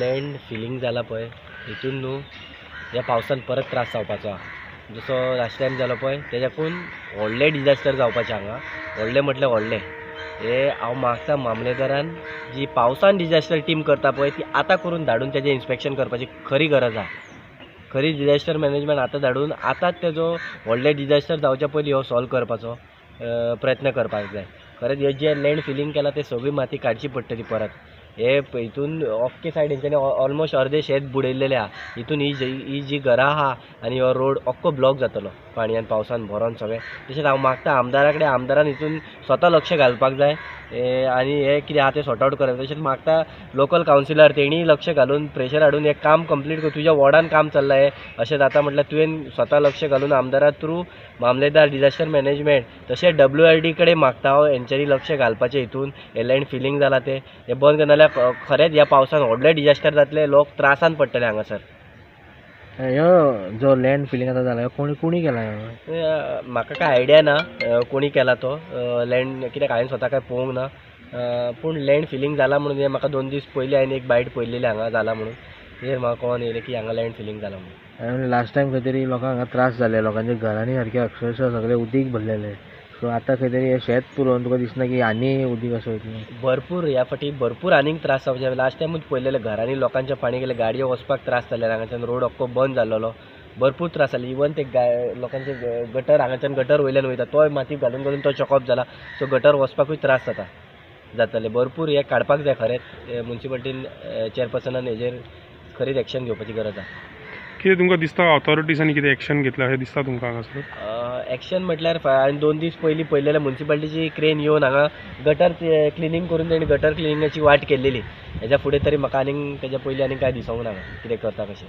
Land filling जाला पळय हितून न्हू ह्या पावसान परत त्रास जावपाचो आहा. जसो लास्ट टायम जालो पळय तेज्याकून व्हडलें डिजास्टर जावपाचें हांगा. व्हडलें म्हटल्यार व्हडलें. हे हांव मागता मामलेदारान जी पावसान डिजास्टर टीम करता पळय ती आतां करून धाडून तेजें इन्स्पेक्शन करपाची खरी गरज आहा. खरी डिजास्टर मॅनेजमेंट आतां धाडून आतांच तेजो व्हडलें डिजास्टर जावच्या पयलीं हो सॉल्व करपाचो प्रयत्न करपाक जाय. खरेंच हे जे लँड फिलिंग केलां ते सगळी माती काडची पडटली परत. हे हितून ऑफके सायड हेंच्यांनी ऑलमोस्ट अर्दे शेत बुडयल्लेलें आहा. हितून ही जी घरां आहा आनी हो रोड अख्खो ब्लॉक जातलो पाणयान पावसान भरोन सगळें. तशेंच हांव मागता आमदारा कडेन, आमदारान हितून स्वता लक्ष घालपाक जाय आनी हे कितें आहा तें सॉर्ट आवट करप. तशेंच मागता लोकल कावन्सिलर तेणीय लक्ष घालून प्रेशर हाडून हें काम कंप्लीट कर. तुज्या वॉर्डान काम चल्लां हें अशें जाता म्हटल्यार तुवें स्वता लक्ष घालून आमदारा थ्रू मामलेदार डिजास्टर मॅनेजमेंट तशेंच WRD कडेन मागता हांव हेंच्यांनी लक्ष घालपाचें. हितून हें लँड फिलिंग जालां तें हें बंद करना जाल्यार खरेंच ह्या पावसान व्हडलें डिजास्टर जातलें, लोक त्रासान पडटले हांगासर. ह्यो जो लँड फिलिंग आतां जाला कोणी कोणी केला? म्हाका कांय आयडिया ना कोणी केला तो लँड, कित्याक हांवें स्वता कांय पळोवंक ना. पूण लँड फिलिंग जाला म्हणून हें म्हाका 2 दीस पयलीं हांवें एक बायट पळयलेली हांगा जाला म्हणून, तेजेर म्हाका कळोन येयलें की हांगा लँड फिलिंग जाला म्हणून. लास्ट टायम खंय तरी लोकांक हांगा त्रास जाले, लोकांच्या घरांनी सारकें अक्षरशः सगळें उदीक भरलेलें. सो आतां खंय तरी हें शेत पुरोवन तुका दिसना की आनी उदीक अशें वयतलें? भरपूर ह्या फाटी भरपूर आनीक त्रास जावचे. लास्ट टायमूच पळयलेलें घरांनी लोकांचें पाणी गेलें, गाडयो वचपाक त्रास जाले, हांगाच्यान रोड अख्खो बंद जाल्लो, भरपूर त्रास जाले. इवन ते लोकांचे गटर हांगाच्यान गटर वयल्यान वयता तोय माती घालून घालून तो चॉकअप जाला. सो गटर वचपाकूय त्रास जातले भरपूर. हें काडपाक जाय खरेंच म्युनिसिपालिटीन चेअरपर्सनान हेजेर खरीच एक्शन घेवपाची गरज आहा. कितें तुमकां दिसता ऑथॉरिटीजांनी कितें एक्शन घेतलां अशें दिसता तुमकां हांगासर? एक्शन म्हटल्यार हांवें 2 दीस पयलीं पळयलेलें म्युनिसिपालिटीची क्रेन येवन हांगा गटर क्लिनींग करून तेणी गटर क्लिनिंगाची वाट केल्लेली. हेज्या फुडें तरी म्हाका आनीक तेज्या पयलीं आनीक कांय दिसोंक ना कितें करता कशें.